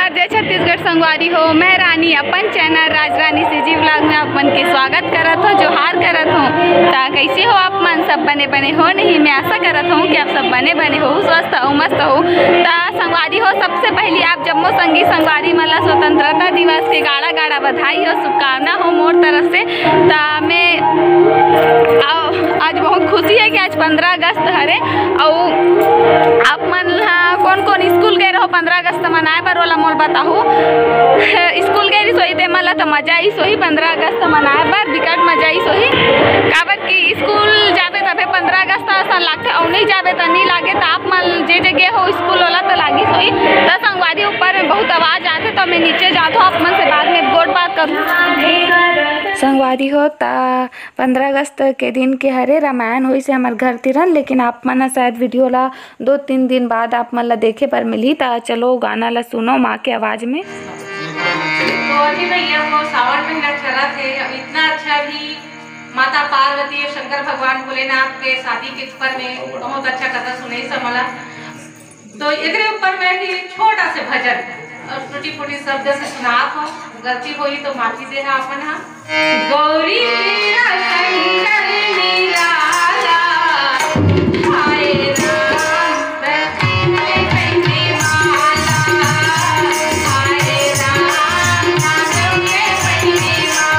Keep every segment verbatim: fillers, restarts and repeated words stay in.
जय छत्तीसगढ़ संगवारी हो, मैं रानी अपन चैनल राज रानी सीजी व्लॉग में आप मन के स्वागत करत हो, जोहार करत हो। ता कैसे हो आप मन? सब बने बने हो नहीं? मैं आशा करत हूँ कि आप सब बने बने हो, स्वस्थ हो, मस्त हो। ता संगवारी हो, सबसे पहली आप जम्मो संगी संगवारी मन ला स्वतंत्रता दिवस के गाड़ा गाड़ा बधाई हो, शुभकामना हो मोर तरफ से। ता मैं आओ, आज बहुत खुशी है कि आज पंद्रह अगस्त हरे। अउ आप मन ह कोन कोन स्कूल गए रहो पंद्रह अगस्त मनाए बर, ओला मोल बताहू। स्कूल गए रही सोही ते मन ला तो मजा आई सोही पंद्रह अगस्त मनाए बर, बिकट मजा आई सोही। काबर कि स्कूल जाबे तभे पंद्रह अगस्त असन लागथे, अउ नहीं जाबे त नहीं लागे। त आप मन जे जे गए हो स्कूल, ओला तो लागी सोही। त संगवारी ऊपर में बहुत आवाज आथे, तो मैं नीचे जात हूँ, आप मन से बाद में गोठ बात करूँ। संगवारी हो, त पंद्रह अगस्त के दिन के हरे रामायण होइस हे हमर घर तिरन, लेकिन आप मन ह शायद वीडियो ला दो तीन दिन बाद आप मन ला देखे बर मिलही। त चलो गाना ला सुनो माँ के आवाज में। तो अभी भैया वो सावन महीना चला थे, अब इतना अच्छा भी माता पार्वती और शंकर भगवान भोलेनाथ के शादी के ऊपर में बहुत अच्छा कथा सुनाई समला। तो एकरे ऊपर मैं ही छोटा से भजन और टूटी फूटी शब्द से सुनात हूँ, गलती होई तो माफी देहा अपन हा। गौरी तेरा शंकर निराला, हाय राम, रतन में पहने माला, हाय राम, नागों में पहने माला।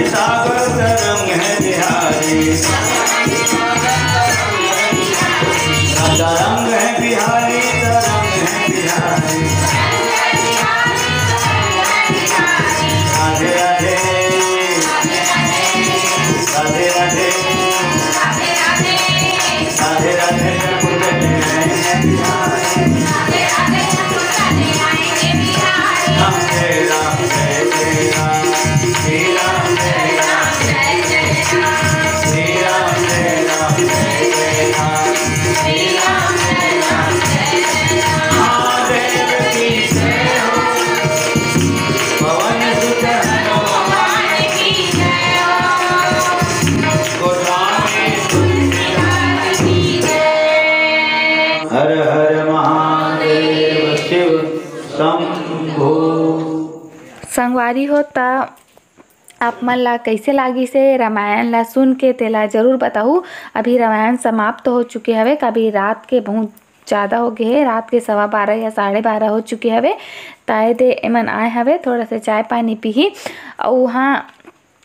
सागर तरंग है बिहारी, राजा रंग है बिहारी, तरंग है बिहारी। राधे राधे, राधे राधे, राधे राधे। हर हर महादेव शिव शंभो। संगवारी हो, त आप मन ला कइसे लागिस हे रामायण ला सुन के, तेला जरूर बताहू। अभी रामायण समाप्त हो चुके हवे, काबर रात के बहुत ज़्यादा हो गए हे, रात के सवा बारह या साढ़े बारह हो चुके हवे। त एदे एमन आए हवे, थोड़ा से चाय पानी पीही। अउ हाँ,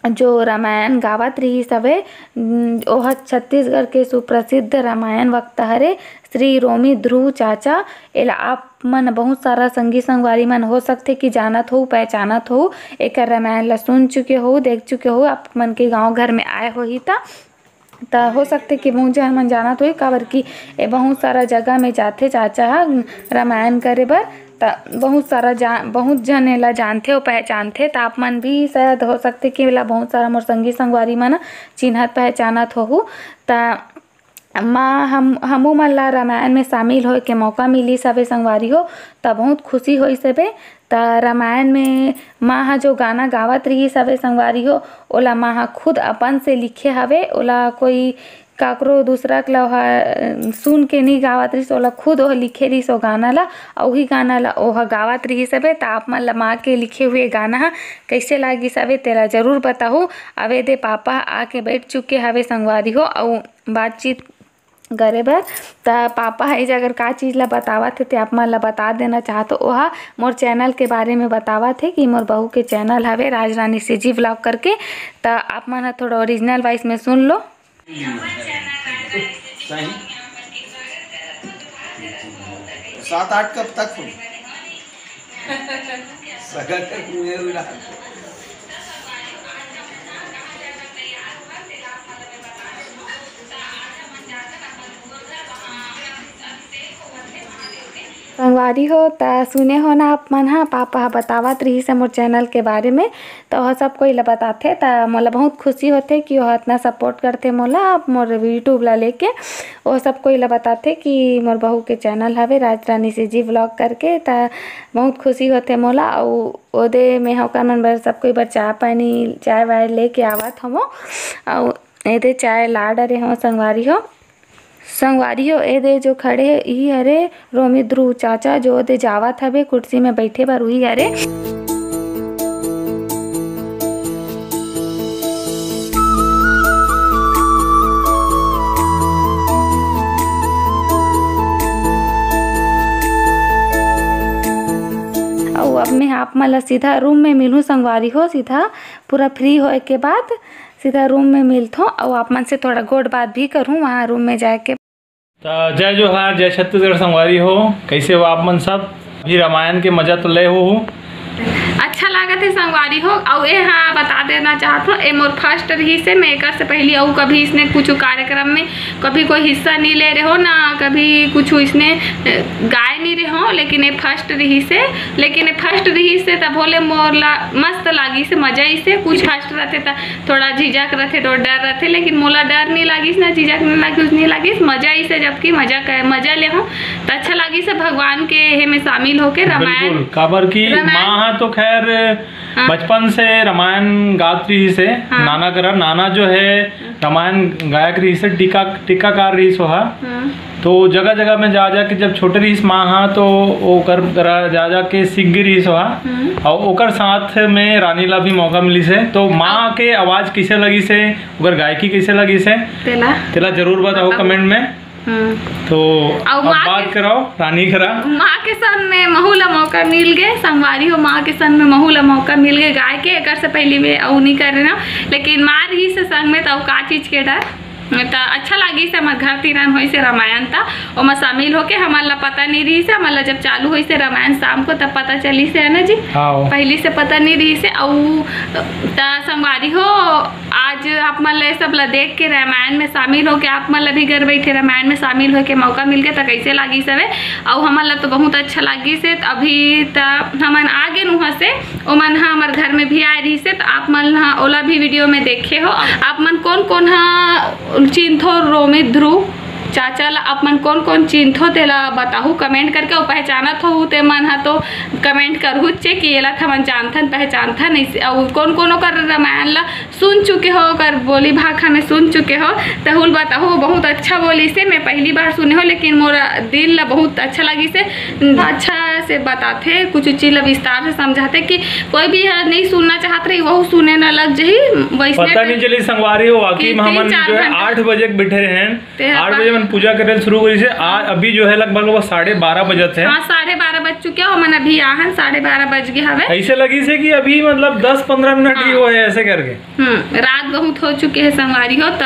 जो रामायण गावत रहिस हवे, उम, ओह छत्तीसगढ़ के सुप्रसिद्ध रामायण वक्ता हरे श्री रोमी ध्रुव चाचा। एला आप मन बहुत सारा संगी संगवारी मन हो सकथे कि जानत हो, पहचानत हो, एकर रामायण ला सुन चुके हो, देख चुके हो, आप मन के गांव घर में आए होही त, त हो सकथे कि बहुत झन मन जानत होही, काबर कि ए बहुत सारा जगह में जाथे चाचा ह रामायण करे बर। त बहुत सारा जा-, बहुत झन एला जानथे अउ पहचानथे। त आप मन भी शायद हो सकथे कि एला बहुत सारा मोर संगी संगवारी मन चिन्हत पहचानत होहू। त माँ हम, हमू मन ला रामायण में शामिल होए के मौका मिलिस हवे संगवारी हो, त बहुत खुशी होइस हवे। त रामायण में माँ ह जो गाना गावत रहिस हवे संगवारी हो, ओला माँ ह खुद अपन से लिखे हवे, ओला कोई काकरो दूसरा के ला ओहा सुन के नी गावत रहिस, ओला खुद ओह लिखे रहिस ओ गाना ला, अउ उही गाना ला ओह गावत रहिस हवे। त आप मन ला माँ के लिखे हुए गाना ह कइसे लागिस हवे, तेला जरूर बताहू। अवे दे पापा ह आके बैठ चुके हवे संगवारी हो, अउ बातचीत करे बर। त पापा ह एजा अगर का चीज ला बतावत हे, ते आप मन ला बता देना चाहत हो। ओहा मोर चैनल के बारे में बतावत हे कि मोर बहू के चैनल हवे राज रानी सीजी व्लॉग करके। त आप मन ह थोड़ा ओरिजिनल वॉइस में सुन लो। सही। सात आठ कब तक हो? सगा कर हुए हुए रात। संगवारी हो, त सुने हो ना आप मन ह, पापा ह बतावत रिहिस हे मोर चैनल के बारे में, त ओह सब कोई ल बताथे, त मोला बहुत खुशी होथे कि ओह अतना सपोर्ट करथे मोला, मोर YouTube ला लेके। ओह सब कोई ल बताथे कि मोर बहू के चैनल हवे राज रानी सीजी व्लॉग करके, त बहुत खुशी होथे मोला। अउ ओदे में ओकर मन बर, सब कोई बर चाय पानी, चाय वाय लेके आवत हवं। अउ एदे चाय ला डरे हवं संगवारी हो। संगवारी हो, एदे जो खड़े हे, इही हरे रोमी ध्रुव चाचा, जो ओदे जावत हवे कुर्सी में बैठे बर, उही हरे। अउ अब मैं आप मन ला सीधा रूम में मिलहूँ संगवारी हो, सीधा पूरा फ्री होए के बाद सीधा रूम में मिलथों, अउ आप मन से थोड़ा गोठ बात भी करहूँ वहाँ रूम में जाके। त जय जोहार, जय छत्तीसगढ़ संगवारी हो, कइसे हो आप मन सब? अभी रामायण के मजा तो ले हो। अच्छा लागत हे संगवारी हो। अउ ए, हाँ, बता देना चाहत हों, ए मोर फर्स्ट रिहिस हे। मैं एकर से पहिली अउ कभी इसने कुछ कार्यक्रम में कभी कोई हिस्सा नहीं ले रहे हो ना, कभी कुछ इसने, अ, गाए नहीं रहे हो, लेकिन ए फर्स्ट रिहिस हे। लेकिन ए फर्स्ट रिहिस हे, तब होले मोर ला मस्त लागिस हे, मजा आइस हे। कुछ फर्स्ट रथे त थोड़ा झिझक रथे, थोड़ा डर रथे, लेकिन मोला डर नहीं लागिस ना, झिझक नहीं लागिस, नहीं लागिस, मजा आइस हे, जबकि मजा क-, मजा ले हो। त अच्छा लागिस हे भगवान के हे में शामिल होके रामायण। बिल्कुल, काबर कि रामायण। माँ ह तो खैर हाँ। बचपन से रामायण गात रिहिस हे, हाँ। नाना करा, नाना जो है रामायण गायक रिहिस हे, टीका, टीकाकार रिहिस ओहा। हाँ। तो जगह जगह में जा जा के, जब छोटे रिहिस माँ ह, तो ओकर करा जा जा के सीख गे रिहिस ओहा। हम्म। अउ ओकर साथ में रानी ला भी मौका मिलिस हे। तो माँ के आवाज कइसे लगिस हे, ओकर गायकी कइसे लगिस हे, तेला? तेला जरूर बताओ बताओ। कमेंट में। हम्म। तो अउ अब माँ बात के कराओ रानी करा। माँ के संग में महू ला मौका मिल गे, संगवारी हो, माँ के संग में महू ला मौका मिल गे गाय के। एकर से पहली में अउ नहीं कर रहे ना, लेकिन माँ रही से संग में, तो का चीज के डर। त अच्छा लागिस हे, हमर घर तिरन होइस हे रामायण, त ओमा शामिल होके हमन ला पता नहीं रहिस हे। हमन ला जब चालू होइस हे रामायण शाम को, तब पता चलिस हे, है ना जी? हाँ। पहली से पता नहीं रहिस हे। अउ त संगवारी हो, आज आप मन ला ये सब ला देख के, रामायण में शामिल होके आप मन ला भी घर बैठे रामायण में शामिल होके मौका मिल गे, त कैसे लागिस हवे? अउ हमन ला तो बहुत अच्छा लागिस हे। त अभी त हमन आ गेन उहाँ से, ओमन ह हमर घर में भी आए रहिस हे, त आप मन ह ओला भी वीडियो में देखे हो। आप मन कौन कौन ह चिन्हथो रोमित ध्रुव चाचा ला, आप मन कौन कौन चिन्हथो तेला बताहू कमेंट करके। अउ पहचानत हो ते मन ह तो कमेंट करहू चे कि एला त हमन जानथन पहचानथन। अइसे अउ कौन कौन ओकर रामायण ला सुन चुके हो, ओकर बोली भाखा में सुन चुके हो, तहू ल बताहू। बहुत अच्छा बोलिस हे, मैं पहली बार सुने हो, लेकिन मोर दिल ला बहुत अच्छा लागिस हे। अच्छा से बताथे, कुछ चीज ला विस्तार से समझाथे कि कोई भी ह नहीं सुनना चाहत रही, वहू सुने न लग जही। वैसने पता नहीं चली संगवारी हो, वाकई कि में तीन हमन चार जो है घंटा आठ बजे के बैठे रहे हैं। ते ह आठ बजे मन पूजा करे शुरू करिस हे। आज अभी जो है लगभग लगभग साढ़े बारह बजत हे। हाँ, साढ़े बारह बज चुके हो, हमन अभी आहन, साढ़े बारह बज गे हवे। ऐसे लगिस हे कि अभी मतलब दस पंद्रह मिनट ही हाँ। हुआ है ऐसे करके। हम्म, रात बहुत हो चुके हे संगवारी हो, त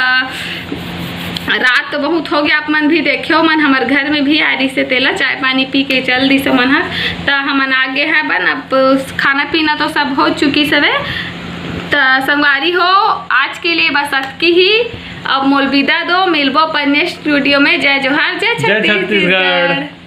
रात तो बहुत हो गया। आप मन भी देखे हो, मन हमर घर में भी आ रहिस हे, तेला चाय पानी पी के चल दिस मन ह। त हमन आगे है बन, अब खाना पीना तो सब हो चुकिस हवे। त संगवारी हो, आज के लिए बस अतकी ही। अब मोल विदा दो, मिलबो अपन नेक्स्ट वीडियो में। जय जोहार, जय जय छत्तीसगढ़। छत्तीसगढ़।